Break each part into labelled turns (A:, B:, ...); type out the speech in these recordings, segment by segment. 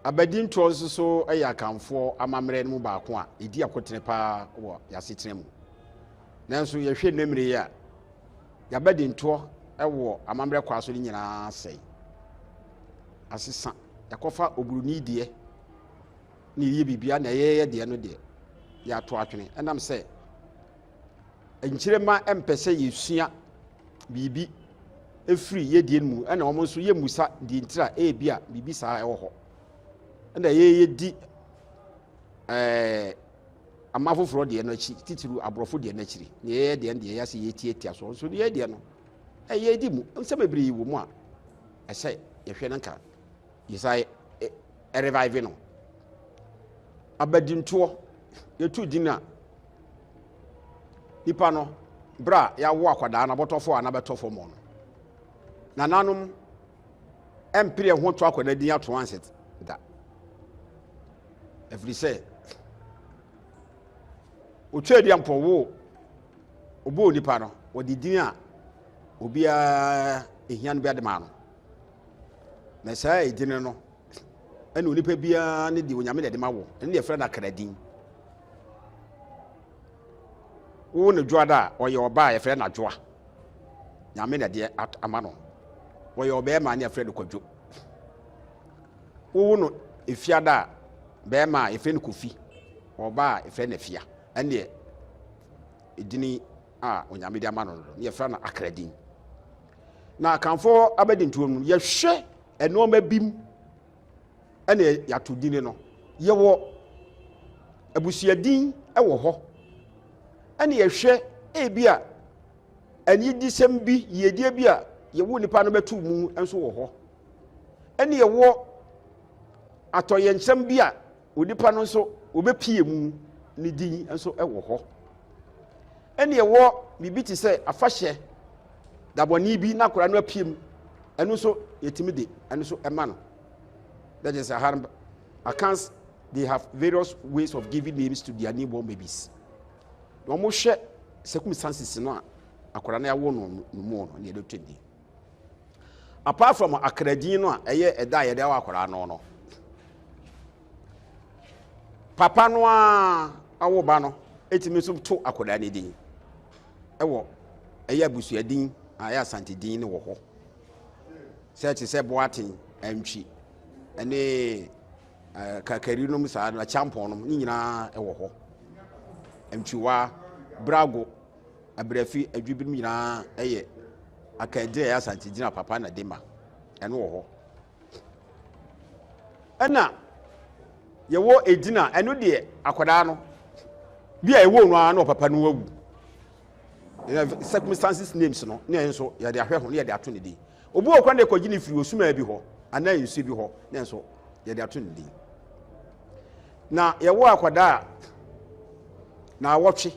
A: Abadintoɔ nso so yɛ Akanfoɔ amammerɛ no mu baako a ɛdi akotene pa ara wɔ yɛn asetena mu. Nanso yɛhwɛ nnɛ mmerɛ yi a, yɛn abadintoɔ wɔ amammerɛ kwa so no nyinaa asɛe. Asesa. Yɛakɔfa oburoni deɛ na yɛyɛ biribiara na yɛyɛ deɛ no deɛ yɛato atwene ɛnam sɛ nkyerema mpɛ sɛ yɛsua biribi firi yɛdie no mu ɛna wɔn nso yɛmmusa deɛ ntira ebi a biribi saa ɛwɔ hɔ ɛna yɛyɛdi ɛɛ ama foforɔ deɛ no akyi titiriw aborɔfo deɛ no akyiri na yɛyɛ deɛ no deɛ yɛasɛ yɛtiatia so nso yɛ deɛ no ɛyɛ di mu nsɛm bebree wɔ mu a ɛsɛ yɛhwɛ no nka yɛsa revive no abadintoɔ yɛtu din a nipa no berɛ a yɛawo akwadaa no abɔtɔfoɔ a nabɛtɔ fam no nananom ɛmpere ɛho to akwadaa din ato anset da ɛfiri sɛ otwa di ampɔ wo ɔbɔɔ nipa no wɔde din a obiara ehia no bi ade maa no Na saa edin no ɛna onipa biara ne deɛ Onyame na ɛde ma wɔ, ɛno deɛ yɛfrɛ no akra din. Wo ne dwoa da a, ɔyɛ ɔbaa a yɛfrɛ no adwoa. Nyame na ɛde ama no. Ɔyɛ ɔbɛrima ne yɛfrɛ no kwadwo. Wowo no efiada a, bɛrima a yɛfrɛ no kofi, ɔbaa a yɛfrɛ no afia. Ɛneɛ edin a Onyame de ama no no, ne yɛfrɛ no akra din. Na Akanfoɔ abadintoɔ mu no, yɛhwɛ nneɛma bi mu ɛna yɛato din no. Yɛwɔ abusuadin wɔ hɔ, ɛna yɛhwɛ ebi a anidisɛm bi, yiedie bi a yɛwo nipa no bɛto mu nso wɔ hɔ, ɛna yɛwɔ atɔyɛnkyɛm bi a onipa no nso wɔbɛpie mu ne din nso wɔ hɔ. Ɛne ɛwɔ biribi te sɛ afahyɛ dabɔne bi na akwadaa no apue mu, ɛno nso yɛtumi de ɛno nso ɛma no. That is aha Akans, they have various ways of giving names to their newborn babies. Na wɔhwɛ circumstances no a akwadaa no awo no no mu no na yɛde to din. Apart from akra din no a ɛyɛ ɛda a yɛde awo akwadaa no no, papa no a awo ba no etumi nso to akwadaa no din ɛwɔ ɛyɛ abusua din a ɛyɛ asante din no wɔ hɔ sɛ te sɛ boaten antwi ɛne ɛɛ kakari nom saa no akyampɔn nom ne nyinaa ɛwɔ hɔ antwiwa brago Abrafi adwi binom nyinaa yɛ akaadiri a ɛyɛ Asante gyina papa na de ma. Ɛno wɔ hɔ. Ɛna yɛwɔ edin a ɛno deɛ akwadaa no bi a ɛwɔ no ara na ɔpapa no awu. Circumstances names no ne ɛno nso yɛde ahwɛ ho ne yɛde ato ne din. Obi wɔ kwan de kɔgye ne firi osumaa bi hɔ anaa nsuo bi hɔ ne nso yɛde ato ne din. Na yɛwɔ akwadaa a na awɔtwe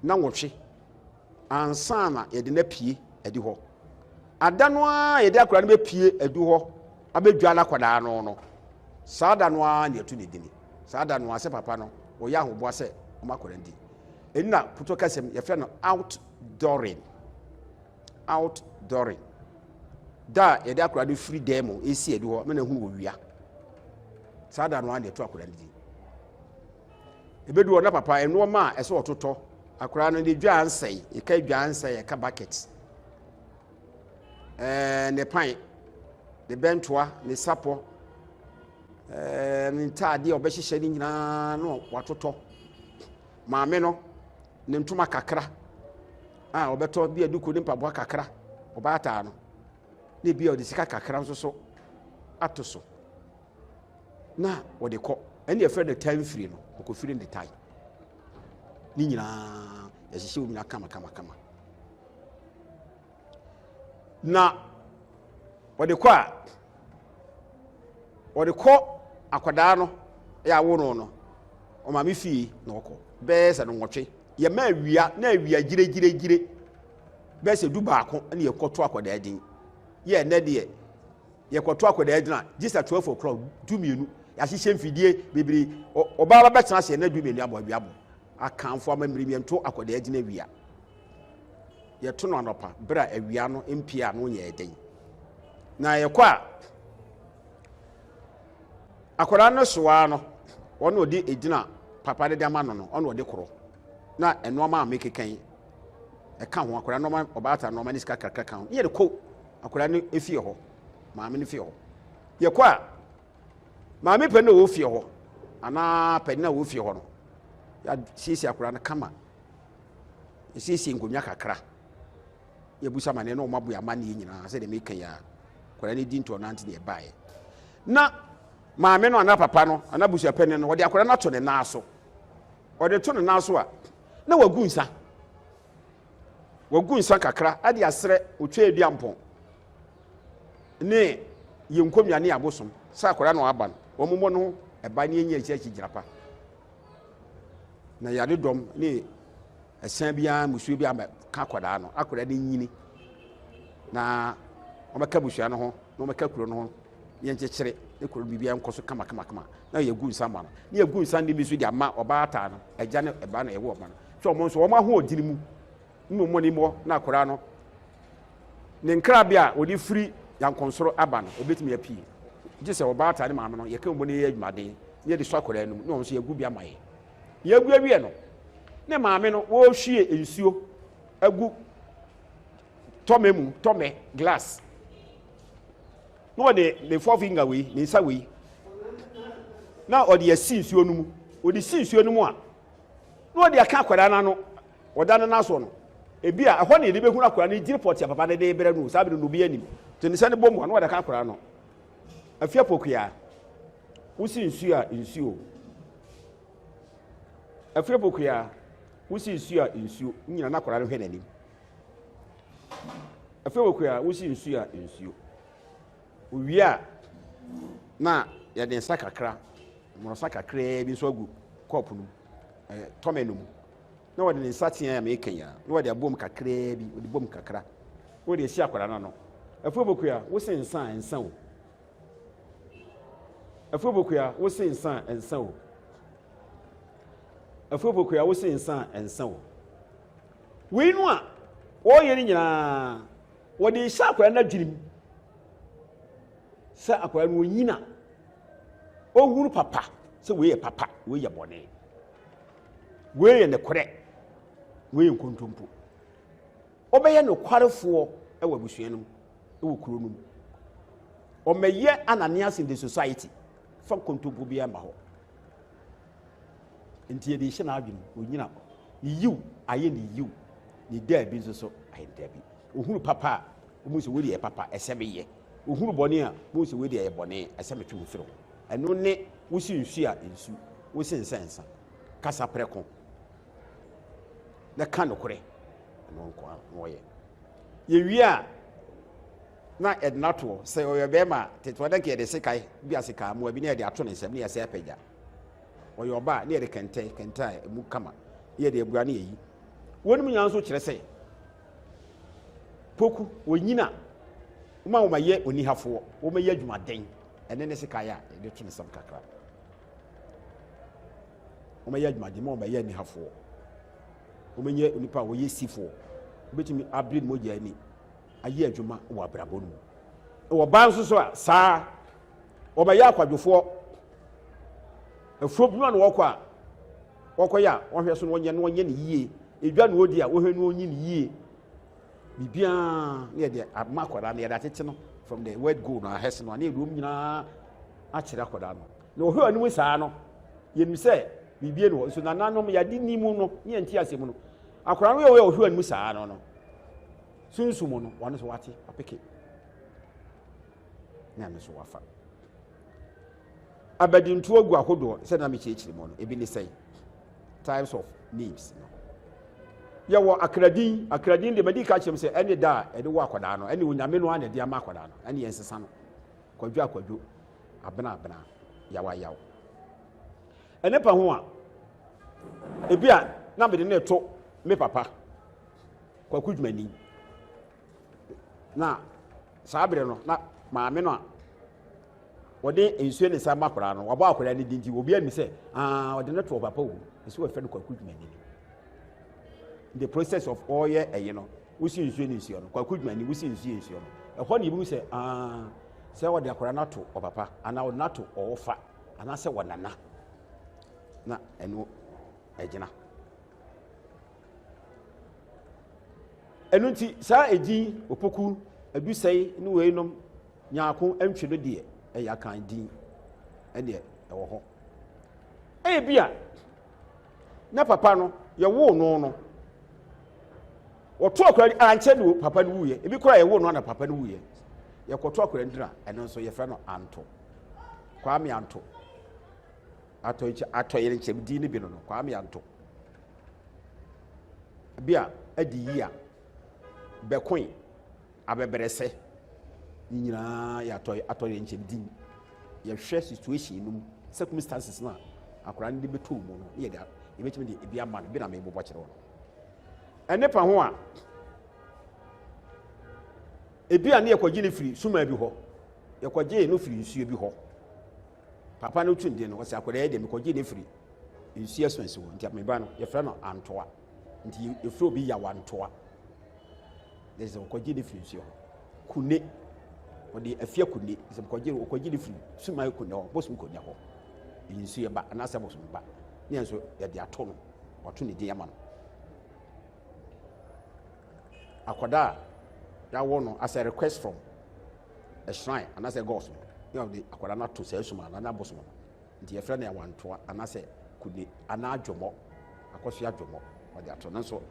A: nnanwɔtwe ansa na yɛde no apue adi hɔ. Ada no ara yɛde akwadaa no bɛpue adu hɔ abɛdwale akwadaa no no, saa da no ara na yɛto ne dini. Saa da no ara sɛ papa no wɔyɛ ahoboa sɛ wɔn akwadaa no din. Ɛni na putɔ kasɛm yɛfrɛ no outdooring. Outdooring. Da a yɛde akwadaa no firi dan mu esi adu hɔ mena hu wɔ wia. Saa da no ara na yɛto akwadaa no din. Ebedu hɔ na papa nneɛma a ɛsɛ ɔtotɔ akwadaa no ne dwa nsɛe yɛka dwa nsɛe yɛka bucket ɛɛ ne pan ne bɛntoa ne sapɔ ɛɛ ne ntaadeɛ a ɔbɛhyehyɛ ne nyinaa no watotɔ maame no ne ntoma kakra a ɔbɛtɔ bi a duku ne mpaboa kakra ɔbaataa no na ebi a ɔde sika kakra nso so ato so. na wɔde kɔ ɛne yɛfrɛ no tan firi no ɔkɔfiri ne tan ne nyinaa yɛhyehyɛ wɔn nyinaa kama kama kama na wɔde kɔ a wɔde kɔ akwadaa no yɛ awo no no ɔmaame fie na ɔkɔ bɛyɛ sɛ no nwɔtwe yɛma awia na awia gyeregyeregyere bɛyɛ sɛ du baako na yɛkɔto akwadaa din yɛ ɛnɛ deɛ Yɛkɔto akwadaa gyina gye sɛ 12 o'clock, 12, yɛahyehyɛ mfidie bebree. Ɔbaa ba bɛtena ase na 12 abɔ awia abɔ. Akanfo amammerɛ mu yɛnto akwadaa din awia. Yɛto no anɔpa berɛ a awia no mpie a no nyɛɛ den. Na yɛkɔ a akwadaa no soa no wɔn na ɔde egyina papa no de ama no no ɔna ɔde korɔ na nneɛma a mekeka yi ɛka ho akwadaa nneɛma ɔbaatan nneɛma ne sika kakra ka ho ne yɛde kɔ akwadaa no efie hɔ maame no fie hɔ yɛkɔ a Maame panin a ɔwɔ fie hɔ anaa panin a ɔwɔ fie hɔ no, yɛasiesie akwadaa no kama. Yɛsiesie nkonnwa kakra. Yɛbusa amaneɛ na wɔn aboɛ amaneɛ nyinaa sɛdeɛ meka yi a akwadaa no di nti ɔnante ne ɛbaeɛ. Na maame no anaa papa no anaa busua panin no wɔde akwadaa no ato ne nan so. Wɔde to ne nan so a na wagu nsa. Wagu nsa kakra de asrɛ otwa aduampɔn ne yɛn nkonnwa ne abosom sɛ akwadaa na waba no wɔn mmɔ no ɛba ne yɛnyɛ akyi akyi gyina pa na yare dɔm ne ɛsɛn biara musuo bi ama ka akwadaa no akwadaa no nyini na wɔbɛka abusua no ho na wɔbɛka kuro no ho yɛnkyekyere ne kuro no biribiara nkɔ so kamakamakama na yɛgu nsa ma no ne yɛgu nsa no bi nso de ama ɔbaa taa no agya ne ɛba na ɛwɔ ɔma no sɛ wɔn nso wɔn ahoɔden mu ne wɔn mmɔdemmɔ na akwadaa no ne nkrabea a wɔde firi yankɔnsoro aba no ɛbɛtumi apue gye sɛ ɔbaatan ne maame no yɛka wɔn yɛ adwumaden ne yɛde sɔ akwadaa no mu ne wɔn nso yɛgu bi ama yɛ yɛagu awie no ne maame no wɔrehwie nsuo agu tɔmɛ mu tɔmɛ glass na ɔde ne four finger wei ne nsa wei na ɔde asi nsuo no mu ɔde si nsuo no mu a na ɔde aka akwadaa no ano ɔda no nan soɔ no ebi a ɛhɔ na yɛde bɛhunu akwadaa no gyiri pɔte a papa no de brɛ no saa bere no obi anim te ne nsa no bɔ mu a na ɔde aka akwadaa no afi apokua wosi nsuo a nsuo afi apokua wosi nsuo a nsuo nyina na akwadaa no hwɛ n'anim afi apokua wosi nsuo a nsuo owie a na yɛde nsa kakra mmorɔsa kakraa bi nso agu kɔɔpo no mu ɛɛ tɔmɛ no mu na wɔde ne nsateaa a meka yi a na wɔde abom kakraa bi wɔde bom kakra na wɔde asi akwadaa no ano afuo bokua wose nsa a nsa o afuo bokua wose nsa a nsa o afuo bokua wose nsa a nsa o wei no a wɔreyɛ no nyinaa wɔde rehyɛ akwadaa no adwene mu sɛ akwadaa no onyina ɔhunu papa sɛ wei yɛ papa wei yɛ bɔne wei yɛ nokorɛ wei yɛ nkontompo ɔbɛyɛ nokwarefoɔ wɔ abusua no mu wɔ kuro no mu ɔmɛyɛ Ananias in the society fa nkontompo biara mma hɔ nti yɛde hyɛ n'adwene onyina ne yiw ayɛ ne yiw ne daabi nso so ayɛ ne daabi ohunu papa a wɔn sɛ wei deɛ yɛ papa ɛsɛ meyɛ ohunu bɔne a wɔn sɛ wei deɛ yɛ bɔne ɛsɛ metwe ho firi ho ɛno ne wosi nsu a nsu wosi nsa nsa kasa prɛko na ka nokorɛ ɛno nko ara na wɔyɛ yɛwie a na yɛde no atoɔ sɛ ɔyɛ bɛrima a tete wɔde nka yɛde sekae bi a sekaa mmoa bi na yɛde ato ne nsam na yɛsɛ apagya ɔyɛ ɔbaa na yɛde kɛntɛn kɛntɛn a ɛmu kama na yɛde abura ne yɛyi wɔn mu nyinaa nso kyerɛ sɛ poku wɔnyina wɔn a wɔayɛ onihafoɔ wɔn ayɛ adwumaden ɛne ne sekae a yɛde to ne nsam kakra wɔn ayɛ adwumaden ma wɔn ayɛ anihafoɔ wɔn nyɛ onipa a wɔyɛ sifoɔ wɔbɛtumi abere ne mogya ani ayɛ adwuma wɔ abrabɔ no mu. Wɔ baa nso so a, saa wɔbɛyɛ akwadwofoɔ. Afuo bi na wɔkɔ a, wɔkɔyɛ a wɔhwɛ so na wɔnyɛ na wɔnyɛ no yie. Edwa na wɔdi a wɔhwɛ na wɔnyi no yie. Biribiara na yɛde ama akwadaa no, yɛde atete no from the word go no ahɛse no a na yɛde wɔn nyinaa akyerɛ akwadaa no. Na wɔhwɛ wɔn anim saa no, yɛnim sɛ biribi ni hɔ. Nso nananom yɛade ni mu no, ne yɛnte ase mu no, akwadaa no yɛ wɔhwɛ wɔn anim saa no no, Sunsum no, wɔn nso wate, wapeke. Na ɛno nso wafa. Abadintoɔ gu ahodoɔ sɛ na mekyerɛkyerɛ mu no, ebi ne sɛn? Types of names no. Yɛwɔ akradin, akradin deɛ madi ka kyerɛ m sɛ ɛne da a ɛde wɔ akwadaa no, ɛne onyame no a na ɛde ama akwadaa no, ɛne yɛn sesa no. Kwadwo akwadwo, abena abena, yaw ayaw. Ɛne pa ho a, ebi a na mede ne to me papa. Kwaku dwumani. Na saa berɛ no, na maame no a wɔde nsuo ne nsa ma akwadaa no, wabɔ akwadaa no din nti obi ani sɛ aa ɔde no to ɔpapa o, ɛsɛ wɔfrɛ no Kwaku Dwumani no. The process of ɔreyɛ ɛyi no, wosi nsuo ne nsuo no, Kwaku Dwumani wosi nsuo nsuo no, ɛhɔ na ebi sɛ aa sɛ wɔde akwadaa no ato ɔpapa anaa wɔde no ato ɔwofa anaasɛ wɔnana na ɛno ɛgyina. Ɛno nti saa edin Opoku, Adusɛe ne weinom Nyarko ntwe no deɛ ɛyɛ Akan din ɛdeɛ ɛwɔ hɔ. Ebia na papa no yɛwoo no no wɔto akora ankyɛ no papa no wuiɛ ebi koraa yɛwoo no na papa no wuiɛ yɛkɔto akora no dina ɛno nso yɛfrɛ no Anto Kwame Anto atɔ atɔ yɛn nkyɛm din no bi no no Kwame Anto bi a adi yi a bɛkoe abɛbrɛsɛ ne nyinaa yɛ atɔ atɔyerɛnkyɛm din. Yɛhwɛ situation no mu circumstances no a akwadaa no de bɛtɔ mu no ne yɛde yɛbɛtumi de ebi ama no bi na mebobɔ kyerɛ wo no. Ɛne pa ho a ebi a ne yɛkɔgye no firi suma bi hɔ yɛkɔgye no firi nsuo bi hɔ papa no tu den no ɔsɛ akwadaa yi deɛ mekɔgye no firi nsuo asuansi hɔ nti meba no yɛfrɛ no antoa nti yɛfrɛ obi yawantoa Na sɛ ɔkɔgye ne firi nsuo hɔ. Kune. Ɔde afia kune. Sɛ ɔkɔgye ɔkɔgye ne firi suman kune hɔ, bosom kune hɔ. Nsuo ba anaasɛ bosom ba. Ne yɛn nso yɛde ato no. Wato ne din ama no. Akwadaa a yɛawɔ no as a request from a shrine anaasɛ gods no, ne yɛde akwadaa no ato saa suman no anaa bosom no. Nti yɛfrɛ no awantoa anaasɛ kune anaa dwomɔ, akɔsoa dwomɔ wɔde ato no nso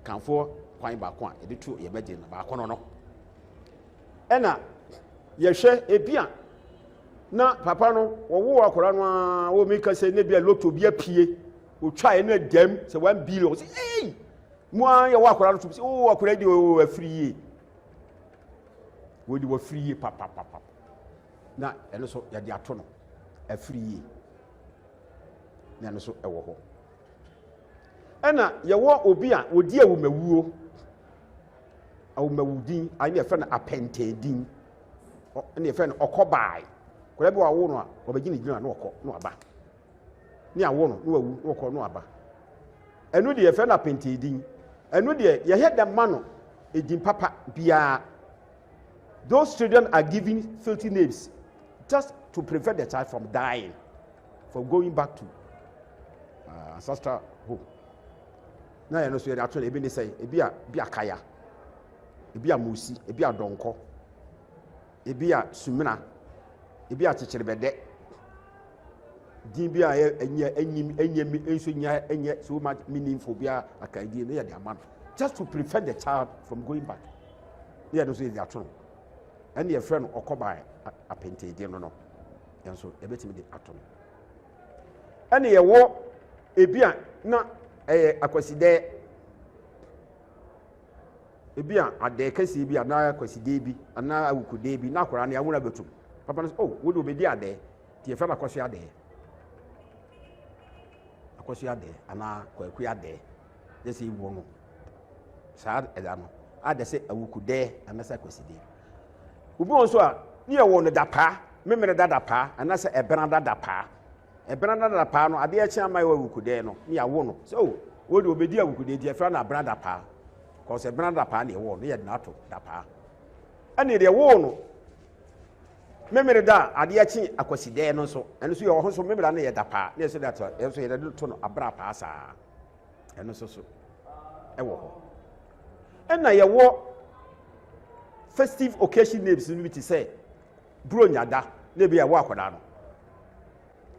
A: kanfoɔ kwan baako a yɛde to yɛn bɛgye no baako no no. Ɛna yɛhwɛ ebi a na papa no wɔwoo akwadaa no ara wɔ mi ka sɛ ne bi a loto bi apue otwa ɛno ɛdɛm sɛ 1 billion sɛ ei mu ara yɛwɔ akwadaa no so sɛ oo akwadaa di oo afiri yie wɔde wɔafiri yie papapapa. Na ɛno nso yɛde ato no afiri yie na ɛno nso ɛwɔ hɔ. Ɛna yɛwɔ obi a wɔdi awumawuo, awumawudin ɛna yɛfrɛ no apɛntɛndin, ɛna yɛfrɛ no ɔkɔbae. Akwadaa bi wɔ awo no a wɔbɛgye ne gyina na ɔkɔ na waba, ne awo no na wawu na ɔkɔ na waba. Ɛno deɛ yɛfrɛ no apɛntɛndin. Ɛno deɛ yɛhɛ dɛ ma no edin papa biara. Those children are given filthy names just to prevent the child from dying, from going back to ancestral home. Na yɛn nso yɛde ato no ebi ne sɛ ebi a bi akaya, ebi a musi, ebi a dɔnkɔ, ebi a sumina, ebi a kyekyerebɛdɛ. Din bi a ɛnyɛ ɛnyim ɛnyɛ mi nso nyɛ ɛnyɛ so much meaningful bi a akaidie no yɛde ama no just to prevent the child from going back. Ne yɛde nso yɛde ato no ɛne yɛfrɛ no ɔkɔban apɛntɛdie no no yɛn nso yɛbɛtumi de ato no. Ɛne yɛwɔ ebi a na ɛyɛ akwasidɛɛ, ebi a adɛɛ kɛseɛ bi anaa akwasidɛɛ bi anaa awukudɛɛ bi na akwadaa no yɛawo no abɛtum papa no sɛ oh wo de obɛdi adɛɛ nti yɛfrɛ no akɔso adɛɛ, akɔso adɛɛ anaa kwaku adɛɛ yɛ sɛ ɛwɔ no saa ɛda no adɛ sɛ awukudɛɛ anaasɛ akwasidɛɛ. Obi wɔ nso a ne yɛwɔ no dapaa, memene da dapaa anaasɛ ɛbena da dapaa. Ɛbena da dapaa no adeɛ kye ama yɛwɔ awukudɛɛ no ne yɛawo no sɛ o wo de obɛdi awukudɛɛ nti yɛfrɛ no abena dapaa kɔsɛ ɛbena dapaa ne yɛwɔ no yɛde no ato dapaa. Ɛne deɛ woo no memene da a adeɛ kye akwasidɛɛ no nso ɛno nso yɛwɔ ho nso memene no yɛ dapaa ne yɛsɛ de ato ɛno nso yɛde to no abena paa saa ɛno nso so ɛwɔ hɔ. Ɛna yɛwɔ festive occasion names no bi te sɛ buronya da na ebi yɛwɔ akwadaa no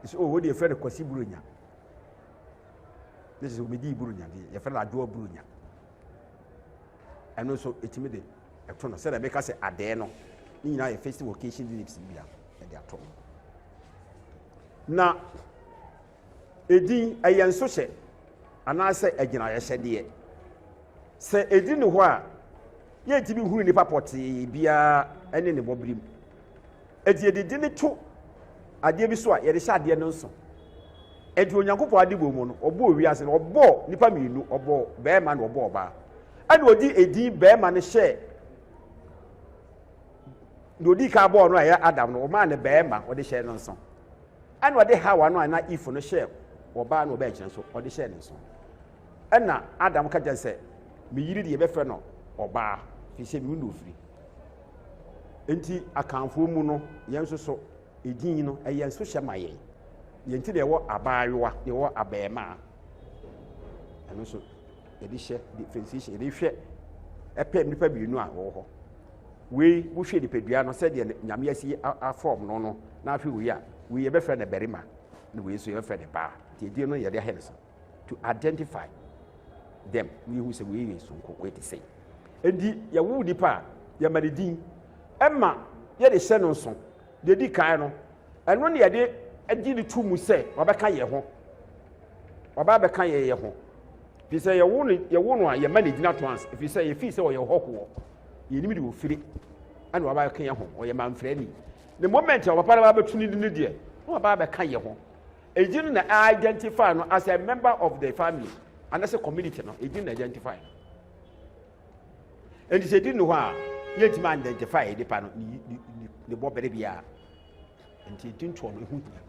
A: nso o wɔde yɛfrɛ no kwasi buronya ne sɛ wɔbɛdi buronya de yɛfrɛ no adwoa buronya ɛno nso ɛtumi de ɛto no sɛdeɛ meka sɛ adɛɛ no ne nyinaa yɛ festive occasion names bi a ɛde ato no. Na edin ɛyɛ nsohyɛ anaasɛ agyinaeɛhyɛdeɛ. Sɛ ɛdi ne hɔ a yɛntumi hunu nipa pɔtee biara ne ne bɔberɛ mu. Enti yɛde di no to adeɛ bi so a yɛde hyɛ adeɛ no nso. Enti Onyankopɔn adebɔ mu no, ɔbɔɔ wiase no, ɔbɔɔ nipa mmienu, ɔbɔɔ bɛrima na ɔbɔɔ ɔbaa. Ɛna ɔde edin bɛrima no hyɛɛ Deɛ ɔdii kan bɔɔ no a ɛyɛ Adam no, ɔmaa no barima, ɔde hyɛɛ no nso. Ɛna ɔde Hawa no a na Eve no hyɛɛ ɔbaa no ɔbaa akyire nso, ɔde hyɛɛ ne nso. Ɛna Adam ka kyerɛ sɛ, me yere deɛ yɛbɛfrɛ no ɔbaa, firi sɛ me mu na ɔfiri. Enti Akanfoɔ mu no, yɛn nso so, edin no, ɛyɛ nso hyɛ ma yɛn. Yɛn ti na ɛwɔ abaayewa, na ɛwɔ abɛɛmaa. Ɛno nso, yɛde hyɛ differentiation, yɛde hwɛ ɛpɛ nnipa mmienu a wɔwɔ hɔ. Wei, wohwɛ nipadua no sɛdeɛ Nyame asi afɔm no no, na ahwɛ wei a, wei yɛbɛfrɛ no barima, na wei nso yɛbɛfrɛ no baa. Nti edin no yɛde ahɛ no so to identify them. Na yɛhu sɛ wei yɛ sonko, wei te sɛi. Enti yɛwo nipa a, yɛma ne din, ɛma yɛde hyɛ no nso. Deɛ di kan no, ɛno ne yɛde gye ne to mu sɛ wabɛka yɛn ho. Waba abɛka yɛn yɛn ho. Firi sɛ yɛwo no yɛwo no a yɛma ne gyina to ans ɛfiri sɛ yɛfii sɛ ɔyɛ hɔhoɔ. Yɛnim deɛ ɔfiri ɛna waba abɛka yɛn ho. Ɔyɛ mamfrani. The moment a ɔpapa no ba abɛto ne din deɛ, na waba abɛka yɛn ho. Edin no na identify no as a member of the family anaasɛ community no. Edin na identify no. Enti sɛ edin no hɔ a, yɛntumi identify nipa no ne bɔ bere biara. Nti edin toɔ no ɛho hia.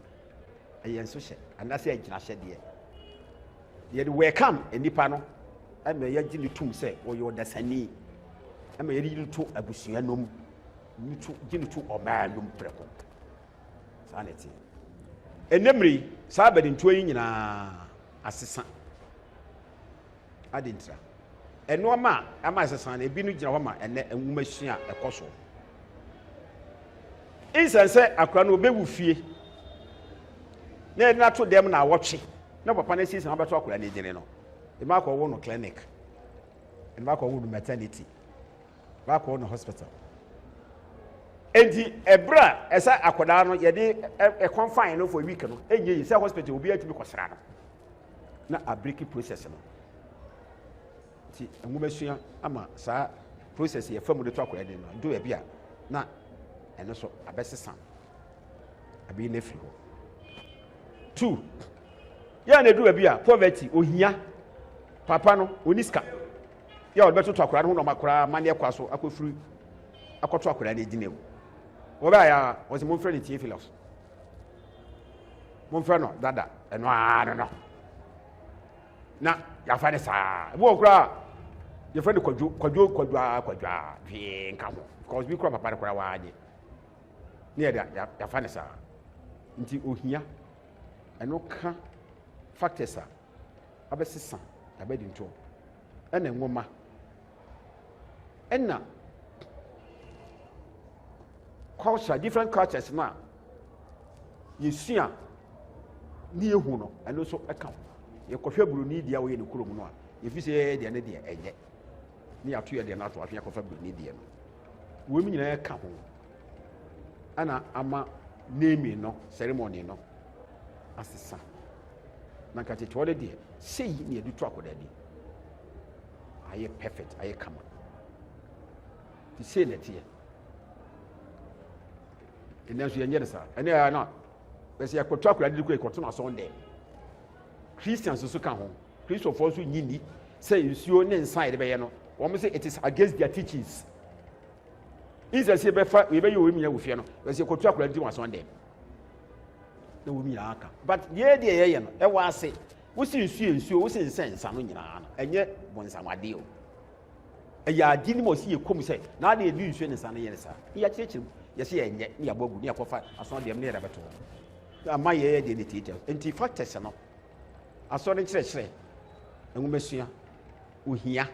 A: Ɛyɛ nso hyɛ anaasɛ agyinahyɛdeɛ. Yɛde welcome nipa no ɛma yɛgye no tom sɛ ɔyɛ ɔdasani. Ɛma yɛde no to abusua no mu, gye no to ɔman no mu prɛko. Saa na ɛteɛ. Ɛnnɛ mmerɛ yi, saa abadintoɔ yi nyinaa asesa. Ade ntira. Nneɛma a ɛma ɛsesa no, ebi no gyina hɔ ma ɛnnɛ nwomasua a ɛkɔ so. Nsɛn sɛ akora no ɔbɛwu fie na yɛde no ato dɛm na awɔtwe na papa no asiesie na wabɛto akora no agyini no, ɛma akɔwo no clinic, ɛma akɔwo no maternity. Wakɔ no hospital. Enti ɛberɛ a ɛsɛ akwadaa no yɛde ɛkɔnfine no for a week no ɛnyɛ yi sɛ hospital obi atumi kɔsra no na abiriki process no nti nwomasua ama saa process yɛ fam de to akwadaa no no do baabi a na ɛno so abɛsesa abɛyi no afiri hɔ. Two, yɛn na edu baabi a poverty ohia papa no oni sika. Yɛ a ɔde bɛtoto akwadaa no ho nɔɔma koraa amanneɛ kwa so akɔfiri akɔto akwadaa no agyina mu. Wɔbɛayɛ a wɔsɛ momfrɛ no Theophilus. Momfrɛ no dada ɛno ara no no. Na yɛafa no saa. Ebi wɔ koraa yɛfrɛ no kwadwo kwadwo kwadwo a kwadwo a hwee nka ho because bi koraa papa no koraa waanyɛ. Ne yɛde yɛafa no saa. Nti ohia ɛno ka factors a abɛsesa abɛdi ntoɔ ɛna nwoma ɛna culture, different cultures no a yɛsua ne yɛhu no, ɛno nso ɛka ho. Yɛkɔhwɛ buroni deɛ a wɔyɛ ne kurom no a, yɛfi sɛ yɛyɛ deɛ ne deɛ ɛnyɛ ne yɛato yɛ deɛ no ato ahwe akɔfa buroni deɛ no. Wɔn nyinaa ɛka ho ɛna ama naming no ceremony no asesa. Na nka tete hɔ no deɛ, sei ne yɛde to akwadaa din, ayɛ perfect, ayɛ kama, nti sei na ɛteɛ. Ɛnɛ nso yɛnyɛ no saa. Ɛnɛ yɛ na bɛsɛ yɛkɔto akwadaa din kɔ yɛkɔto no asɔn dɛm. Christians nso ka ho. Kristofoɔ nso nyi ni sɛ nsuo ne nsa yɛde bɛyɛ no. Wɔn sɛ it is against their teachings. Instead sɛ yɛbɛfa yɛbɛyɛ wɔn nyinaa wɔ fie no, bɛsɛ yɛkɔto akwadaa din wɔ asɔn dɛm na wɔn nyinaa ka. But deɛ deɛ yɛyɛ no ɛwɔ ase. Wosi nsuo nsuo, wosi nsa nsa no nyinaa no ɛnyɛ bɔnsamadeɛ o. Ɛyɛ ade no mu ɔsi yɛ kɔm sɛ na ade yɛde nsuo ne nsa no yɛ ne saa. Ne yɛakyerɛkyerɛ mu yɛsɛ yɛnyɛ ne yɛabɔ agu ne yɛakɔfa asɔn deɛ ne yɛde abɛto hɔ. Ama yɛyɛ deɛ ne tiatia. Nti factors no, asɔre nkyerɛkyerɛ, nwomasua, ohia,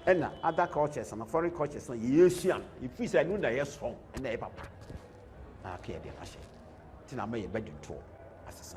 A: ɛna other cultures no, foreign cultures no yɛsua no, yɛfiri sɛ ɛno na ɛyɛ strong, ɛna ɛyɛ papa. Na aka yɛde ahyɛ. Nti na ama yɛbɛdi ntoɔ asesa.